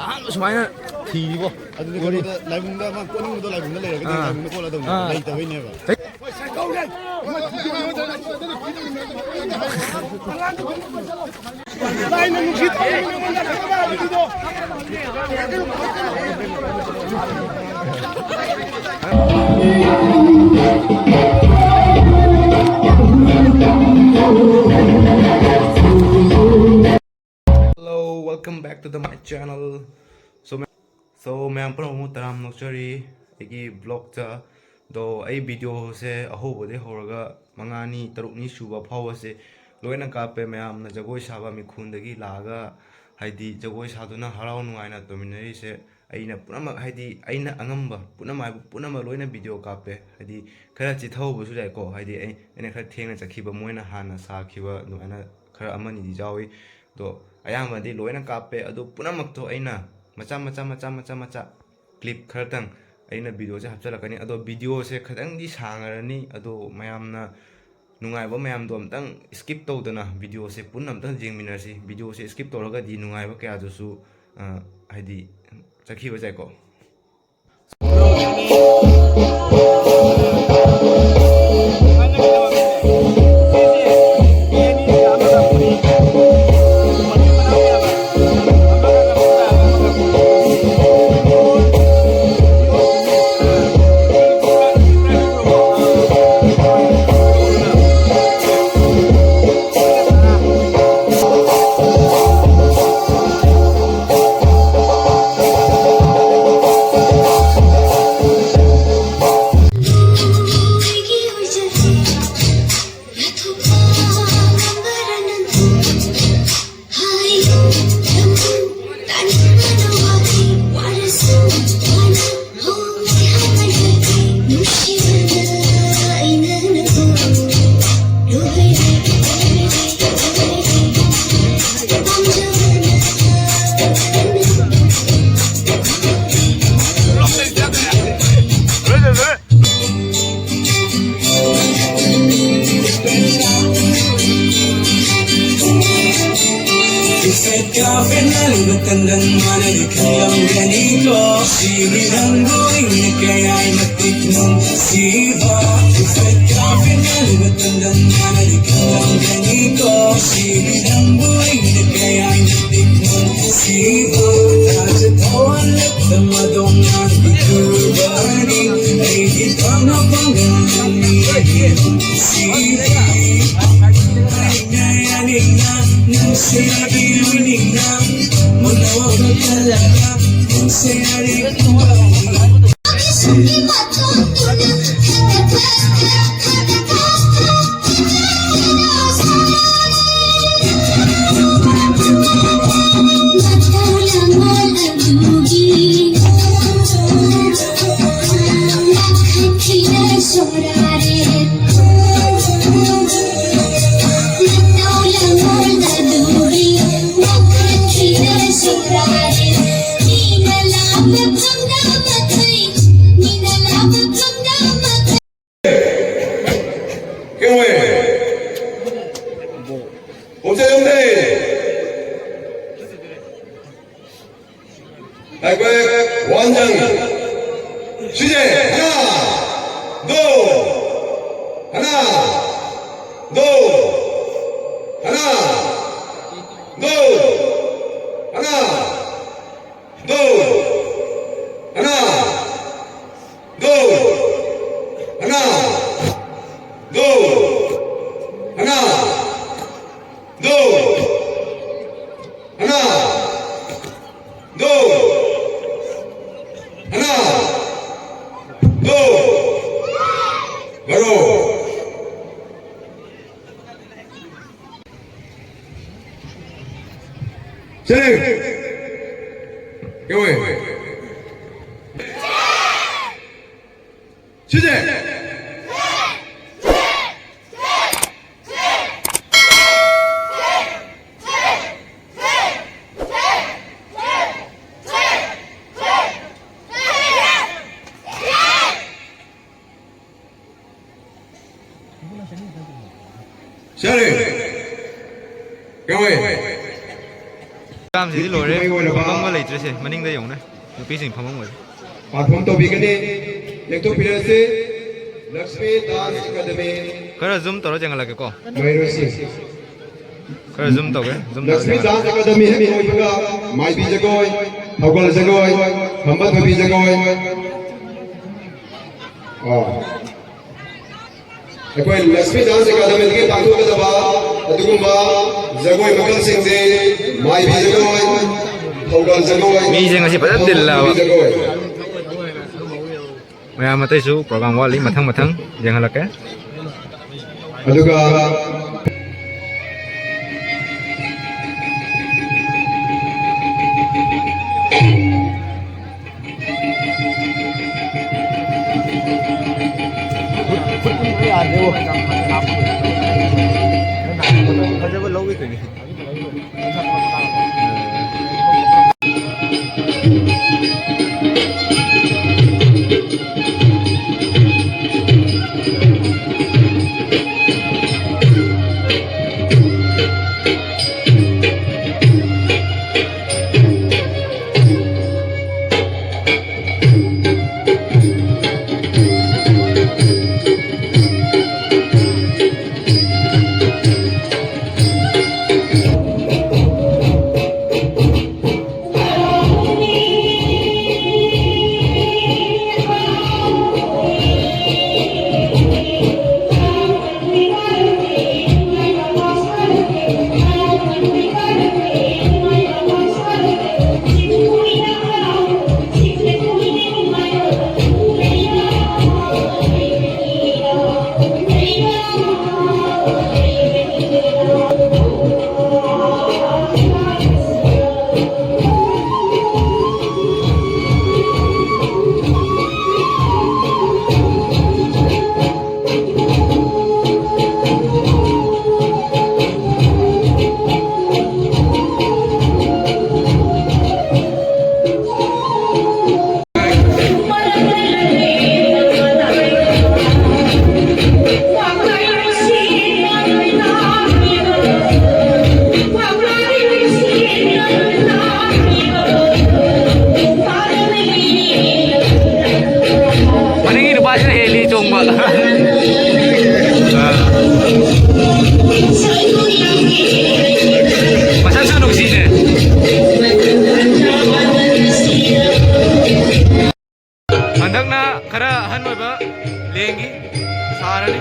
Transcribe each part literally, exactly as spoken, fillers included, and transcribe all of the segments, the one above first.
ꯑꯍꯥꯟꯕ ꯁꯨꯃꯥꯏꯅ ꯊꯤꯔꯤꯕꯣ꯫ ꯑꯗꯨꯗꯤ ꯀꯩꯅꯣꯗ, ꯂꯥꯏꯕꯨꯡꯗ ꯑꯃ ꯀꯣꯠꯅꯤꯡꯕꯗꯣ ꯂꯥꯏꯕꯨꯡꯗ ꯂꯩꯔꯒꯗꯤ ꯑꯥ꯫ ꯂꯥꯏꯕꯨꯡꯗ ꯀꯣꯠꯂꯗꯧꯅꯦ꯫ ꯑꯥ꯫ ꯂꯩꯇꯕꯩꯅꯦꯕ꯫ Hello, welcome back to the my channel. So, so ꯃꯌꯥꯝ ꯄꯨꯝꯅꯃꯛ ꯇꯔꯥꯝ ꯅꯣꯛꯆꯔꯤ ꯑꯩꯒꯤ vlogꯇ꯫ ꯑꯗꯣ ꯑꯩ videoꯁꯦ ꯑꯍꯧꯕꯗꯒꯤ ꯍꯧꯔꯒ ꯃꯉꯥꯅꯤ ꯇꯔꯨꯛꯅꯤ ꯁꯨꯕ ꯐꯥꯎꯕꯁꯦ ꯂꯣꯏꯅ ꯀꯥꯞꯄꯦ꯫ ꯃꯌꯥꯝꯅ ꯖꯒꯣꯏ ꯁꯥꯕ ꯃꯤꯈꯨꯟꯗꯒꯤ ꯂꯥꯛꯑꯒ ꯍꯥꯏꯗꯤ ꯖꯒꯣꯏ ꯁꯥꯗꯨꯅ ꯍꯔꯥꯎ ꯅꯨꯡꯉꯥꯏꯅ ꯇꯧꯃꯤꯟꯅꯔꯤꯁꯦ ꯑꯩꯅ ꯄꯨꯝꯅꯃꯛ, ꯍꯥꯏꯗꯤ ꯑꯩꯅ ꯑꯉꯝꯕ ꯄꯨꯝꯅꯃꯛ ꯍꯥꯏꯕꯨ ꯄꯨꯝꯅꯃꯛ ꯂꯣꯏꯅ video ꯀꯥꯞꯄꯦ꯫ ꯍꯥꯏꯗꯤ ꯈꯔ ꯆꯤꯊꯍꯧꯕꯁꯨ ꯌꯥꯏꯀꯣ꯫ ꯍꯥꯏꯗꯤ ꯑꯩ, ꯑꯩꯅ ꯈꯔ ꯊꯦꯡꯅ ꯆꯠꯈꯤꯕ, ꯃꯣꯏꯅ ꯍꯥꯟꯅ ꯁꯥꯈꯤꯕ ꯑꯗꯨꯃꯥꯏꯅ ꯈꯔ ꯑꯃꯅꯤꯗꯤ ꯌꯥꯎꯏ꯫ ꯑꯗꯣ ꯑꯌꯥꯝꯕꯗꯤ ꯂꯣꯏꯅ ꯀꯥꯞꯄꯦ꯫ ꯑꯗꯣ ꯄꯨꯝꯅꯃꯛꯇꯣ ꯑꯩꯅ ꯃꯆꯥ ꯃꯆꯥ ꯃꯆꯥ ꯃꯆꯥ ꯃꯆꯥ clip ꯈꯔꯇꯪ ꯑꯩꯅ videoꯁꯦ ꯍꯥꯞꯆꯤꯜꯂꯛꯀꯅꯤ꯫ ꯑꯗꯣ videoꯁꯦ ꯈꯤꯇꯪꯗꯤ ꯁꯥꯡꯉꯔꯅꯤ꯫ ꯑꯗꯣ ꯃꯌꯥꯝꯅ ꯅꯨꯡꯉꯥꯏꯕ ꯃꯌꯥꯝꯗꯣ ꯑꯝꯇꯪ skip ꯇꯧꯗꯅ videoꯁꯦ ꯄꯨꯟꯅ ꯑꯝꯇꯪ ꯌꯦꯡꯃꯤꯟꯅꯔꯁꯤ꯫ Videoꯁꯦ skip ꯇꯧꯔꯒꯗꯤ ꯅꯨꯡꯉꯥꯏꯕ ꯀꯌꯥꯗꯨꯁꯨ, ꯑ, ꯍꯥꯏꯗꯤ ꯆꯠꯈꯤꯕ ꯌꯥꯏꯀꯣ꯫ ꯀꯥꯐꯦꯟꯅ ꯂꯩꯕ ꯇꯟꯗꯟ ꯃꯥꯅꯗꯤ ꯈꯜꯂꯝꯒꯅꯤꯀꯣ꯫ ꯁꯤꯒꯤ ꯅꯪꯕꯨ ꯑꯩꯅ ꯀꯌꯥꯏ ꯃꯇꯤꯛ ꯅꯨꯡꯁꯤꯕ꯫ ꯀꯥꯐꯦꯟꯅ ꯂꯩꯕ ꯇꯟꯗꯟ ꯃꯥꯅꯗꯤ ꯈꯜꯂꯝꯒꯅꯤꯀꯣ꯫ ꯁꯤꯒꯤ ꯅꯪꯕꯨ ꯑꯩꯅ ꯀꯌꯥꯏ ꯃꯇꯤꯛ ꯅꯨꯡꯁꯤꯕ꯫ ꯊꯥꯖ ꯊꯋꯥꯟ ꯂꯩꯇ ꯃꯗꯣꯡ ꯃꯥꯟꯕꯤ ꯊꯨꯕꯅꯤ꯫ ꯑꯩꯒꯤ ꯄꯥꯝꯕ ꯄꯥꯡꯒꯜ ꯅꯪꯅꯤ ꯅꯨꯡꯁꯤꯕꯤ꯫ ꯀꯩꯗꯧꯋꯦ? ꯄꯣꯠꯆꯩ ꯌꯣꯟꯗꯦ꯫ ꯑꯩꯈꯣꯏ ꯋꯥꯟꯖꯪ꯫ ꯁꯤꯖꯦ ꯍꯅꯥ꯫ ꯗꯣ꯫ ꯍꯅꯥ꯫ ꯗꯣ꯫ ꯍꯅꯥ꯫ ꯗꯣ꯫ ꯍꯅꯥ꯫ ꯗꯣ꯫ ꯍꯅꯥ꯫ ꯗꯣ꯫ ꯍꯅꯥ꯫ ꯗꯣ꯫ ꯍꯅꯥ꯫ ꯗꯣ꯫ ꯍꯅꯥ꯫ ꯗꯣ꯫ ꯍꯅꯥ꯫ ꯗꯣ꯫ ꯕꯥꯔꯣ꯫ ꯁꯦ꯫ ꯀꯩꯗꯧꯋꯦ? ꯁꯤꯖꯦ꯫ ꯁꯥꯔꯦ꯫ ꯀꯃꯥꯏ? ꯁꯤꯗꯤ ꯂꯣꯏꯔꯦ꯫ ꯃꯩ ꯑꯣꯏꯔꯕ ꯐꯝꯐꯝꯒ ꯂꯩꯇ꯭ꯔꯦꯁꯦ, ꯃꯅꯤꯡꯗ ꯌꯦꯡꯉꯨꯅꯦ, ꯅꯨꯄꯤꯁꯤꯡ ꯐꯝꯐꯝ ꯑꯣꯏꯔꯦ꯫ Perform ꯇꯧꯕꯤꯒꯅꯤ꯫ ꯂꯦꯡꯊꯣꯛꯄꯤꯔꯁꯤ꯫ Lakshmi Dance Academy꯫ ꯈꯔ zoom ꯇꯧꯔ ꯌꯦꯡꯍꯜꯂꯛꯀꯦꯀꯣ꯫ ꯃꯍꯩꯔꯣꯏꯁꯤꯡ꯫ ꯈꯔ zoom ꯇꯧꯒꯦ, zoom ꯇꯧꯔ ꯂꯛꯁꯃꯤ ꯌꯦꯡꯍꯜꯂꯛꯀꯦ꯫ Dance Academy ꯍꯦꯛ ꯂꯣꯏꯕꯒ ꯃꯥꯏꯕꯤ ꯖꯒꯣꯏ, ꯊꯧꯒꯜ ꯖꯒꯣꯏ, ꯈꯝꯕ ꯊꯣꯏꯕꯤ ꯖꯒꯣꯏ꯫ ꯑꯣ꯫ ꯑꯩꯈꯣꯏ ꯂꯛꯁꯃꯤ Dance Academyꯗꯒꯤ ꯄꯥꯡꯊꯣꯛꯀꯗꯕ ꯑꯗꯨꯒꯨꯝꯕ ꯖꯒꯣꯏ ꯃꯈꯜꯁꯤꯡꯗꯤ ꯃꯥꯏꯕꯤ ꯖꯒꯣꯏ, ꯊꯧꯒꯜ ꯖꯒꯣꯏ, ꯃꯤꯁꯦ ꯉꯁꯤ ꯐꯖꯅ ꯇꯤꯜꯂꯕ꯫ ꯖꯒꯣꯏ꯫ ꯃꯌꯥꯝ ꯑꯇꯩꯁꯨ program ꯋꯥꯠꯂꯤ, ꯃꯊꯪ ꯃꯊꯪ ꯌꯦꯡꯍꯜꯂꯛꯀꯦ꯫ ꯑꯗꯨꯒ ꯐꯖꯕ ꯂꯧꯒꯦ ꯇꯧꯅꯤ꯫ ꯃꯁꯛꯁꯨ ꯅꯨꯡꯁꯤꯅꯦ꯫ ꯍꯟꯗꯛꯅ ꯈꯔ ꯑꯍꯟ ꯑꯣꯏꯕ ꯂꯦꯡꯒꯤ ꯁꯥꯔꯅꯤ꯫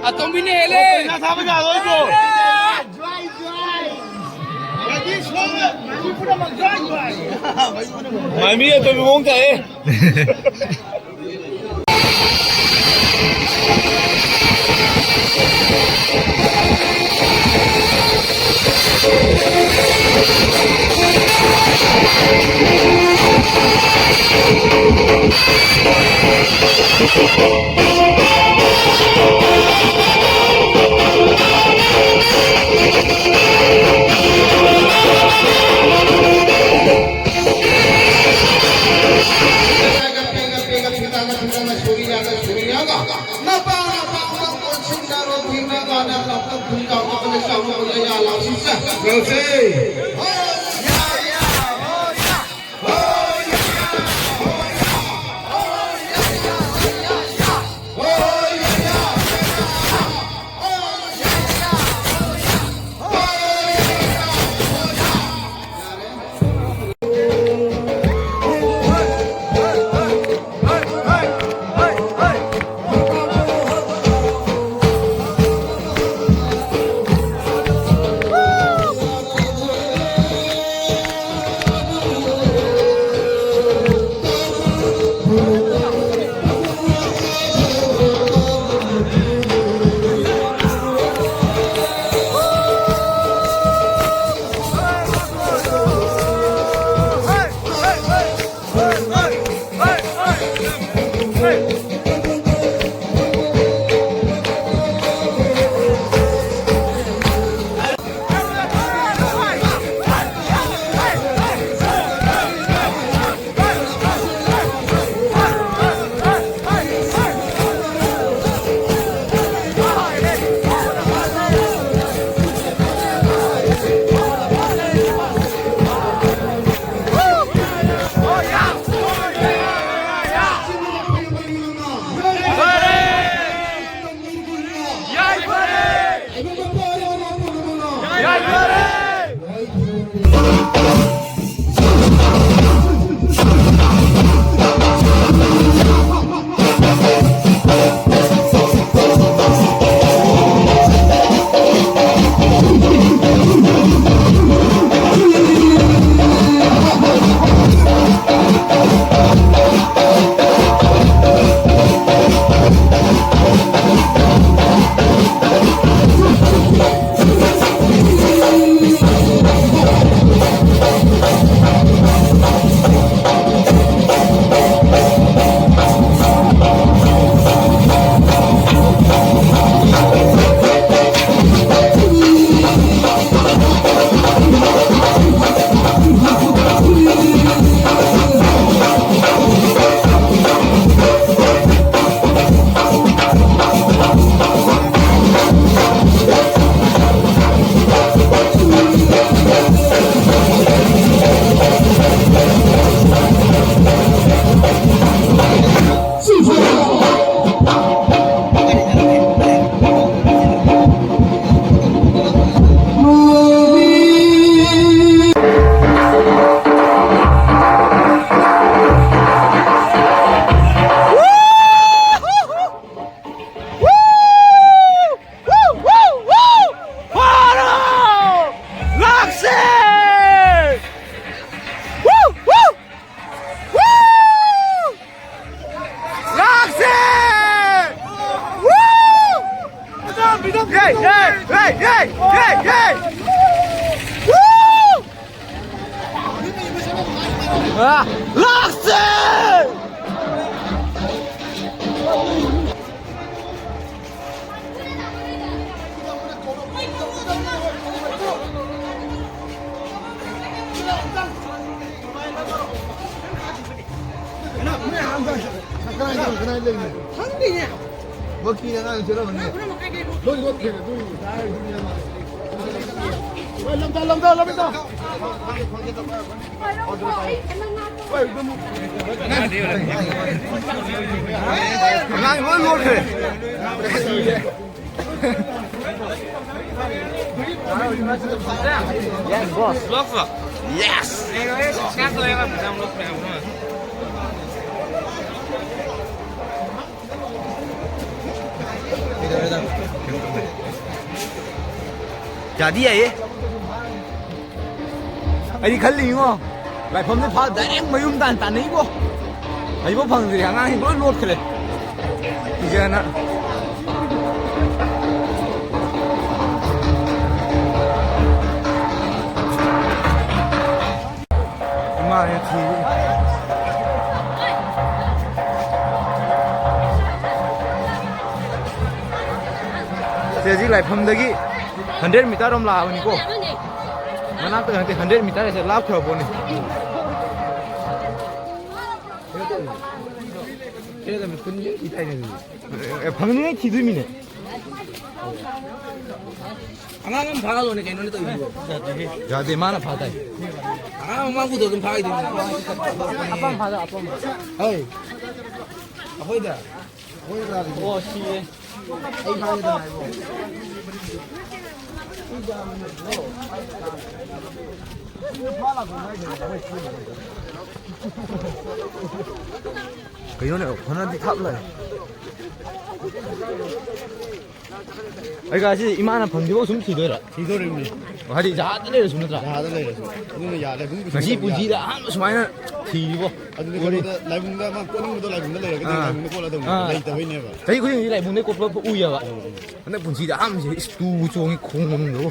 ꯑꯇꯣꯝꯕꯤꯅ ꯍꯦꯜꯂꯦ꯫ ꯄꯩꯁꯥ ꯊꯥꯕ ꯌꯥꯔꯣꯏꯀꯣ꯫ ꯃꯥꯏꯃꯤ ꯑꯇꯣꯝꯕꯤ ꯃꯑꯣꯡ ꯇꯥꯏꯌꯦ꯫ ꯀꯅꯥꯏ, ꯀꯅꯥꯏ ꯂꯩꯔꯤꯅꯣ? ꯈꯪꯗꯦꯅꯦ꯫ ꯃꯀꯤꯅ ꯑꯉꯥꯡ ꯆꯦꯜꯂꯝꯃꯅꯤ꯫ ꯂꯣꯏ ꯂꯣꯠꯈ꯭ꯔꯦ, ꯑꯗꯨꯏꯅꯤ꯫ ꯍꯣꯏ, ꯂꯝꯗꯥ, ꯂꯝꯗꯥ, ꯂꯝꯗꯥ꯫ ꯑꯉꯥꯡ ꯂꯣꯏ ꯂꯣꯠꯈ꯭ꯔꯦ꯫ Yes, boss. Yes. ꯌꯥꯗꯤ ꯌꯥꯏꯌꯦ꯫ ꯑꯩꯗꯤ ꯈꯜꯂꯤꯉꯣ, ꯂꯥꯏꯐꯝꯁꯦ ꯐꯥ direct ꯃꯌꯨꯝ ꯇꯥꯟ ꯇꯥꯟꯅꯩꯕꯣ꯫ ꯍꯩꯕ ꯐꯪꯗ꯭ꯔꯤ, ꯑꯉꯥꯡꯁꯤꯡ ꯂꯣꯏ ꯂꯣꯠꯈ꯭ꯔꯦ꯫ ꯏꯖꯅ꯫ ꯏꯃꯥ ꯍꯦꯛ ꯊꯤꯔꯤ꯫ ꯁꯦ, ꯍꯧꯖꯤꯛ ꯂꯥꯏꯐꯝꯗꯒꯤ ꯍꯟꯗ꯭ꯔꯦꯠ ꯃꯤꯇꯔ ꯑꯃ ꯂꯥꯛꯑꯕꯅꯤꯀꯣ꯫ ꯃꯅꯥꯛꯇ ꯅꯠꯇꯦ, ꯍꯟꯗ꯭ꯔꯦꯠ ꯃꯤꯇꯔ ꯍꯥꯏꯁꯦ ꯂꯥꯞꯈ꯭ꯔꯕ ꯄꯣꯠꯅꯤ꯫ ꯑꯦ, ꯐꯪꯅꯤꯡꯉꯥꯏ ꯊꯤꯗꯣꯏꯃꯤꯅꯦ꯫ ꯑꯉꯥꯡ ꯑꯃ ꯐꯥꯍꯜꯂꯣꯅꯦ, ꯀꯩꯅꯣꯅꯦ ꯇꯧꯔꯤꯁꯤꯕꯣ? ꯌꯥꯗꯦ, ꯃꯥꯅ ꯐꯥ ꯇꯥꯏ꯫ ꯑꯉꯥꯡ ꯃꯃꯥꯡ ꯄꯨꯗꯣ ꯑꯗꯨꯝ ꯐꯥꯈꯤꯗꯣꯏꯅꯦ꯫ ꯑꯄꯥꯝ ꯐꯥꯗ, ꯑꯄꯥꯝꯕ꯫ ꯍꯣꯏ꯫ ꯑꯩꯈꯣꯏꯗ꯫ ꯑꯣ, ꯁꯤꯌꯦ꯫ ꯑꯩ ꯐꯥꯒꯦ ꯇꯧꯔꯦ ꯍꯥꯏꯕꯣ꯫ ꯀꯩꯅꯣꯅꯦ, ꯐꯅꯗꯤ ꯊꯥꯞ ꯂꯥꯛꯑꯦ꯫ ꯑꯩꯒ ꯁꯤ ꯏꯃꯥꯅ ꯐꯪꯗ꯭ꯔꯤꯐꯥꯎ ꯁꯨꯝ ꯊꯤꯗꯣꯏꯔꯥ? ꯊꯤꯗꯣꯔꯤꯕꯅꯤ꯫ ꯍꯥꯏꯗꯤ ꯖꯍꯥꯖꯗ ꯂꯩꯔꯁꯨ ꯅꯠꯇ꯭ꯔꯥ? ꯖꯍꯥꯖꯗ ꯂꯩꯔꯁꯨ꯫ ꯑꯗꯨꯅ ꯌꯥꯔꯦ, ꯑꯗꯨꯝ ꯉꯁꯤ ꯄꯨꯟꯁꯤꯗ ꯑꯍꯥꯟꯕ ꯁꯨꯃꯥꯏꯅ ꯊꯤꯔꯤꯕꯣ꯫ ꯑꯗꯨꯗꯤ ꯀꯩꯅꯣꯗ, ꯂꯥꯏꯕꯨꯡꯗ ꯑꯃ ꯀꯣꯠꯅꯤꯡꯕꯗꯣ ꯂꯥꯏꯕꯨꯡꯗ ꯂꯩꯔꯒꯗꯤ ꯑꯥ꯫ ꯂꯥꯏꯕꯨꯡꯗ ꯀꯣꯠꯂꯗꯧꯅꯤ꯫ ꯑꯥ꯫ ꯂꯩꯇꯕꯩꯅꯦꯕ꯫ ꯆꯍꯤ ꯈꯨꯗꯤꯡꯒꯤ ꯂꯥꯏꯕꯨꯡꯗꯩ ꯀꯣꯠꯄ ꯎꯏꯌꯦꯕ꯫ ꯎꯝ, ꯎꯝ꯫ ꯍꯟꯗꯛ ꯄꯨꯟꯁꯤꯗ ꯑꯍꯥꯟꯕꯁꯦ ꯏꯁ ꯇꯨꯕꯨ ꯆꯣꯡꯉꯤ ꯈꯣꯡ ꯃꯅꯨꯡꯗꯕꯨ꯫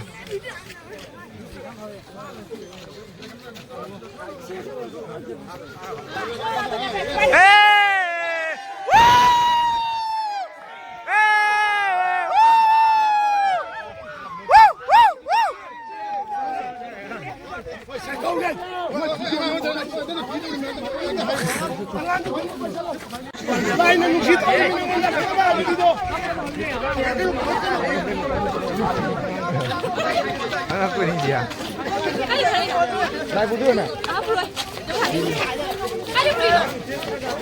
ꯑꯉꯛꯄꯅꯤꯗ꯫ ꯂꯥꯏ ꯄꯨꯗꯣꯏꯅꯦ꯫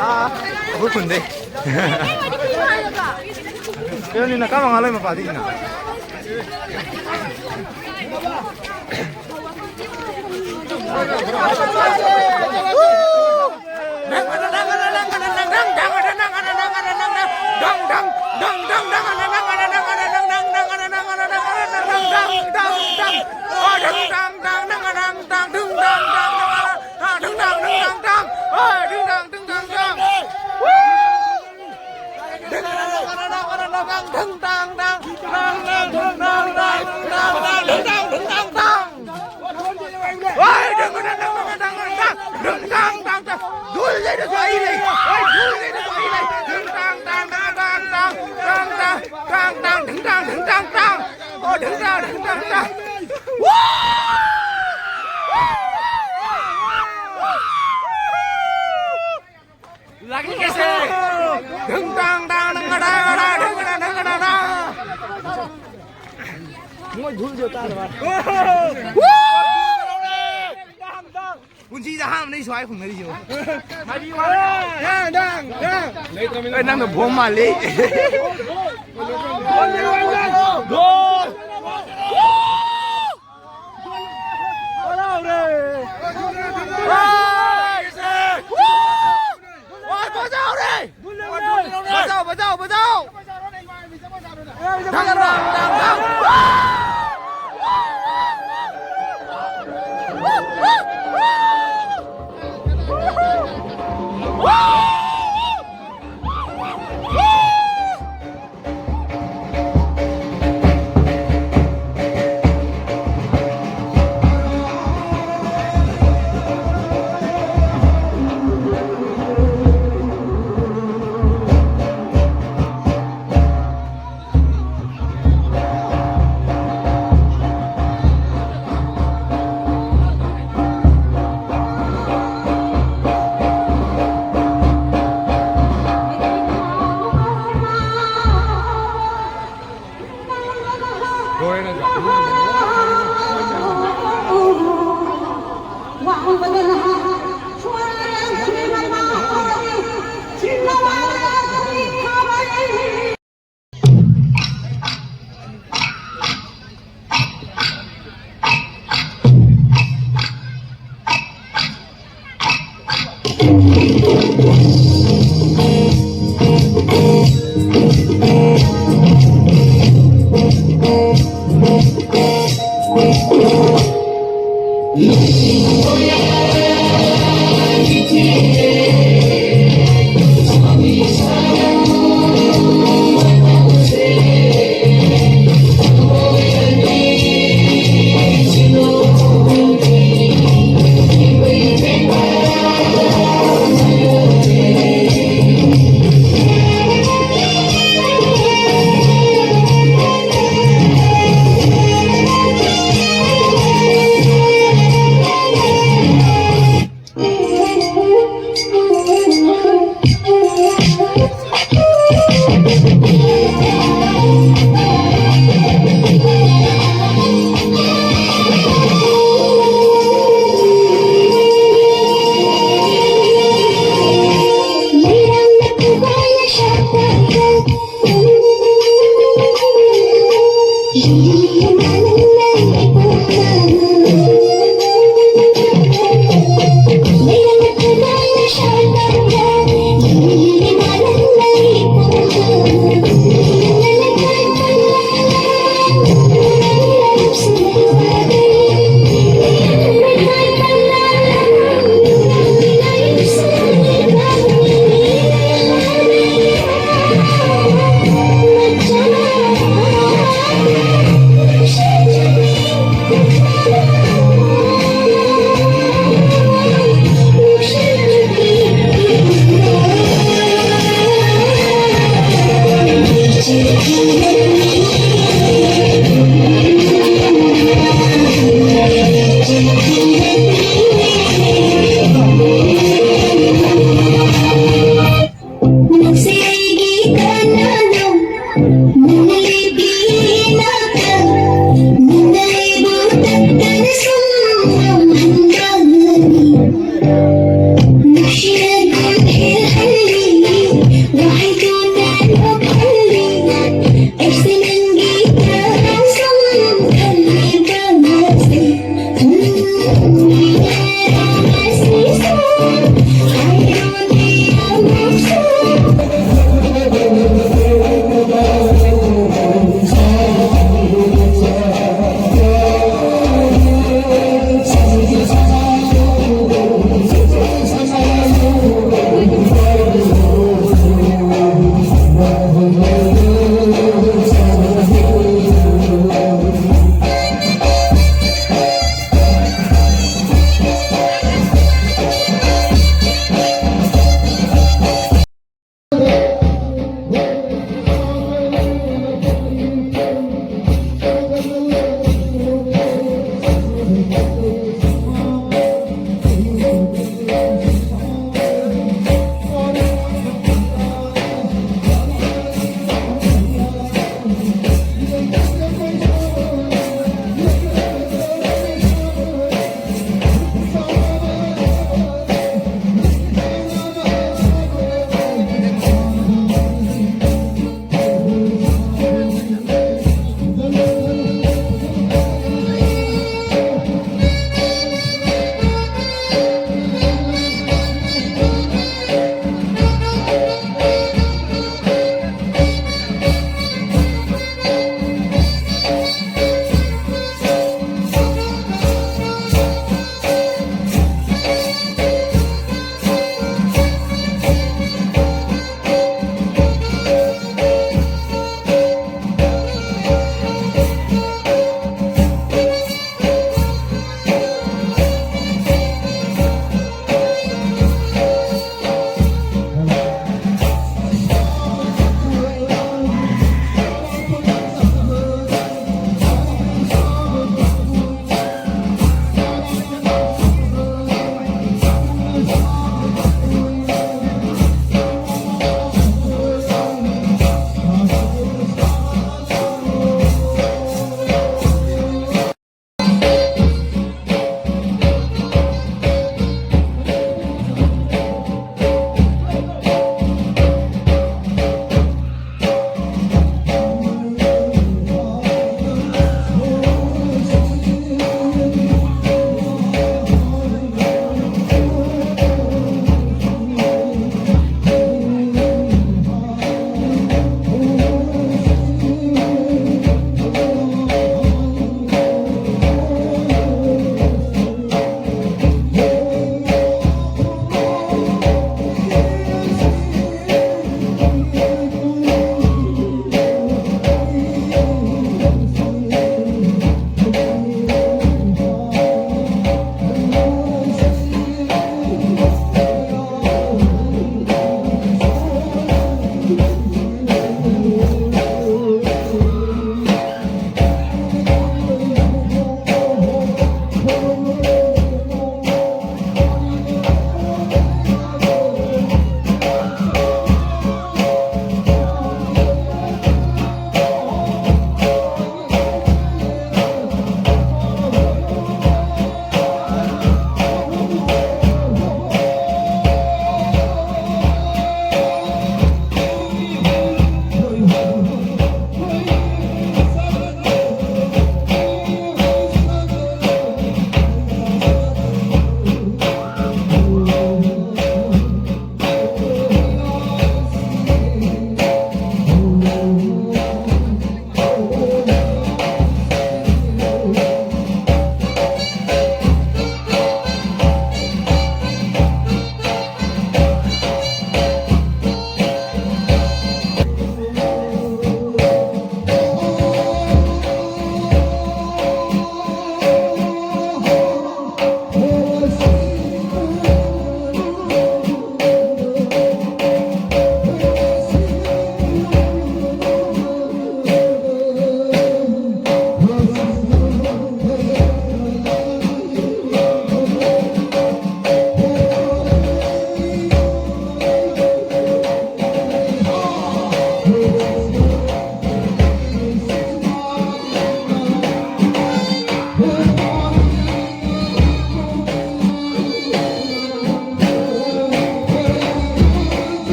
ꯑꯥ, ꯑꯩꯈꯣꯏ ꯈꯨꯟꯗꯩ꯫ ꯀꯩꯅꯣꯅꯤꯅ ꯀꯥ ꯃꯉꯥ ꯂꯩ ꯃꯄꯥꯗꯒꯤꯅ꯫ ꯂꯥꯛꯅꯤꯡꯉꯦꯁꯦ꯫ ꯙꯪ ꯇꯥꯡ ꯇꯥꯡ ꯙꯪ ꯒ ꯙꯥ ꯒ ꯙꯥ ꯙꯪ ꯒ ꯙꯥ ꯙꯪ ꯒ ꯙꯥ ꯙꯥ꯫ ꯃꯣꯏ ꯙꯨꯜꯁꯦ ꯇꯥꯗꯕ꯫ ꯄꯨꯟꯁꯤꯗ ꯑꯍꯥꯟꯕꯅꯤ ꯁ꯭ꯋꯥꯏ ꯈꯨꯝꯅꯔꯤꯁꯦ꯫ ꯙꯪ ꯙꯪ ꯙꯪ꯫ ꯑꯦ, ꯅꯪꯅ ꯚꯣꯝ ꯃꯥꯜꯂꯤ꯫ ꯒꯣꯜ!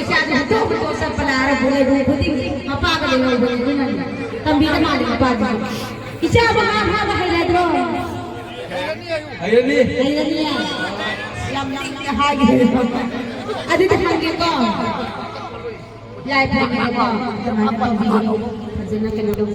ꯏꯆꯥꯗꯤ ꯍꯨꯟꯗꯣꯛ ꯍꯨꯟꯗꯣꯛ ꯆꯠꯄ ꯂꯥꯛꯑꯔꯣꯏ, ꯂꯩꯕ ꯈꯨꯗꯤꯡꯒꯤ ꯃꯄꯥꯒ ꯂꯩꯍꯧꯕꯅꯤ꯫ ꯑꯗꯨꯅꯅꯦ ꯇꯝꯕꯤꯗ ꯃꯥꯜꯂꯦ ꯃꯄꯥꯗꯨ꯫ ꯏꯆꯥꯕꯨ ꯉꯥ ꯐꯥꯕ ꯍꯩꯔꯗ꯭ꯔꯣ? ꯍꯩꯔꯅꯤ꯫ ꯍꯩꯔꯅꯤ꯫ ꯌꯥꯝ ꯂꯤꯛꯅ ꯍꯥꯏꯈ꯭ꯔꯦ꯫ ꯑꯗꯨꯗꯤ ꯍꯪꯒꯦꯀꯣ꯫ ꯌꯥꯏ, ꯐꯪꯉꯦꯀꯣ꯫ ꯑꯗꯨꯃꯥꯏꯅ ꯇꯧꯕꯤꯌꯨ꯫ ꯐꯖꯅ ꯀꯩꯅꯣ ꯇꯧ꯫